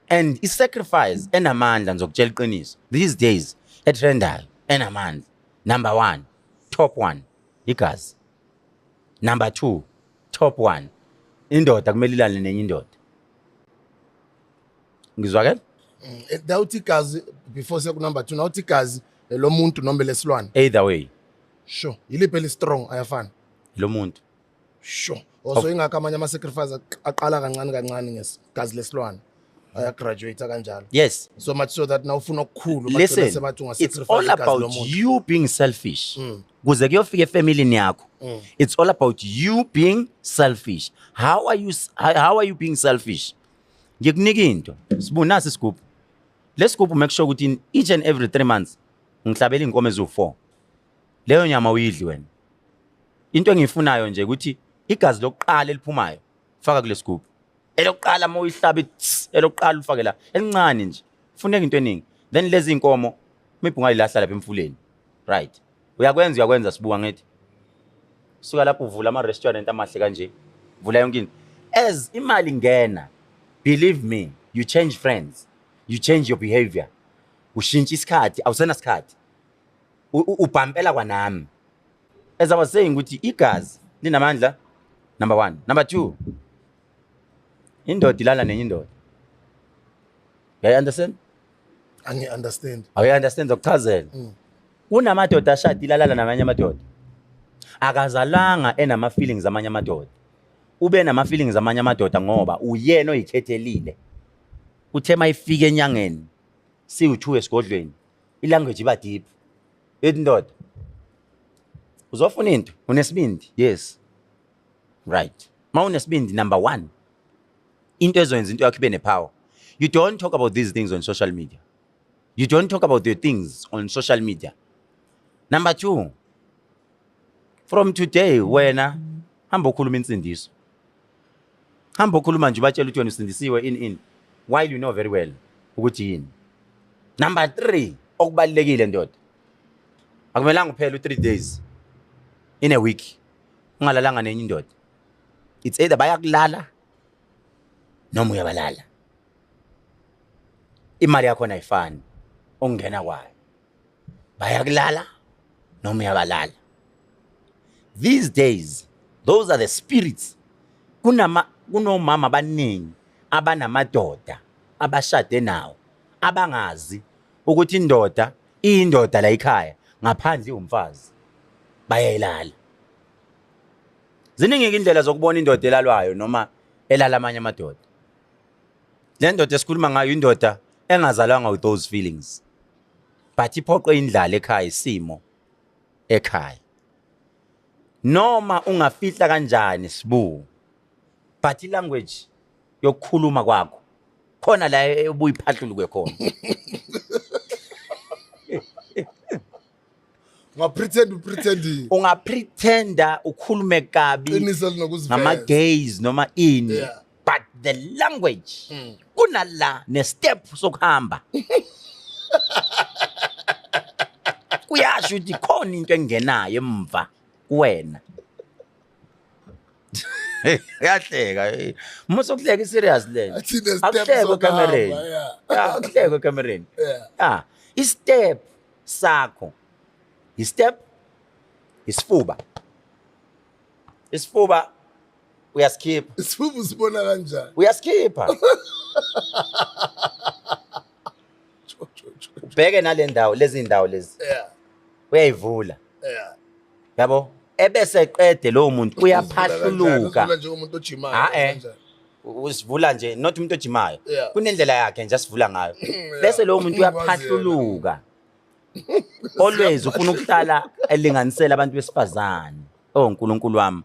And i-sacrifice enamandla, ngizokutshela iqiniso, these days etrendayo enamandla, number one, top one, igazi. Number two, top one, indoda kumele ilale nenye indoda. Ngizwakela? Nawuthi igazi before seku number 2, nawuthi igazi lomuntu noma lesilwane? Either way. Sure. Yiliphi eli strong, ayafana? Lo muntu. Sure. Also ingakho amanye ama sacrifice aqala kancane kancane ngegazi lesilwane. Aya graduate kanjalo. Yes. So much so that now ufuna okukhulu bagcina Listen, sebathi unga it's sacrifice all igazi about lomuntu. You being selfish. Kuze kuyofika efamilini yakho. It's all about you being selfish. How are you being selfish? Ngikunika into. Sibu nasi isigubhu. Lesigubhu, make sure ukuthi in each and every 3 months ngihlabela inkomo eziwu4. Leyo nyama uyidli wena. Into engiyifunayo nje ukuthi igazi lokuqala eliphumayo faka kulesigubhu. Elokuqala uma uyihlaba, elokuqala ufake la, elincane nje. Funeka into eningi. Then lezi inkomo maybe ungayilahla lapha emfuleni. Right. Uyakwenza sibuka ngithi. Suka lapho uvula ama restaurant amahle kanje. Vula yonke into. As imali ingena, believe me, you change friends. You change your behavior. Ushintsha isikhathi, awusena sikhathi. Ubhampela kwanami. As I was saying ukuthi igazi linamandla, number 1. Number 2, indoda ilala nenye indoda. You understand? Angi understand. Awuyi understand, zokuchazela. Kunamadoda ashadile alala namanye amadoda. Akazalanga enama feelings amanye amadoda. Ube nama feelings amanye amadoda ngoba uyena oyikhethelile. Uthe mayifika enyangeni siwu2 esigodlweni, ilanguage iba deep. Ethi ndoda, uzofuna into, unesibindi? Yes. Right. Mawunesibindi, number 1, into ezoyenza into yakho ibe nepower. You don't talk about these things on social media. You don't talk about your things on social media. Number 2, from today wena hamba ukhuluma insindiso. Hamba ukhuluma nje ubatshela ukuthi wena usindisiwe in while you know very well ukuthi yini. Number 3, okubalekile ndoda, akumelanga uphele u3 days in a week ungalalanga nenye indoda. It's either bayakulala noma uyabalala. Imali yakho ayifani okungena kwayo. Bayakulala noma uyabalala. These days those are the spirits. Kunomama abaningi abanamadoda abashade nawo abangazi ukuthi indoda iyindoda la ekhaya, ngaphandle umfazi bayayilala. Ziningi indlela zokubona indoda elalwayo noma elala amanye amadoda. Le ndoda esikhuluma ngayo indoda engazalwanga with those feelings, but iphoqwe indlala ekhaya, isimo ekhaya. Noma ungafihla kanjani sibu, but ilanguage yokukhuluma kwakho khona la ebuyiphahluluke khona. Ungapretend upretend. Ungapretenda ukhulume kabi Qiniso linokuziveza. ngama gays noma ini, but the language kunala ne step sokuhamba kuyasho ukuthi khona into engenayo emva kuwena. Uyahleka musa ukuhleka, i-serious le. Athi ne step Akuhlekwe sokuhamba, ekamereni. Yeah, akuhlekwe ekamereni. Ah, i-step sakho, i-step, isifuba, isifuba uyasikhipha. Isifuba usibona kanjani? Uyasikhipha. Cho, cho, cho. Ubheke nale ndawo, lezi ndawo lezi, uyayivula. Yabo, ebese qede lowo muntu uyaphahluluka. Usivula njengomuntu ojimayo? Ah, eh. Kanjani? Usivula nje, not umuntu ojimayo. Kunendlela yakhe nje asivula ngayo. Bese lowo muntu Ngikwazi uyaphahluluka. Always ufuna ukuhlala elinganisela abantu besifazane. Oh, uNkulunkulu wami.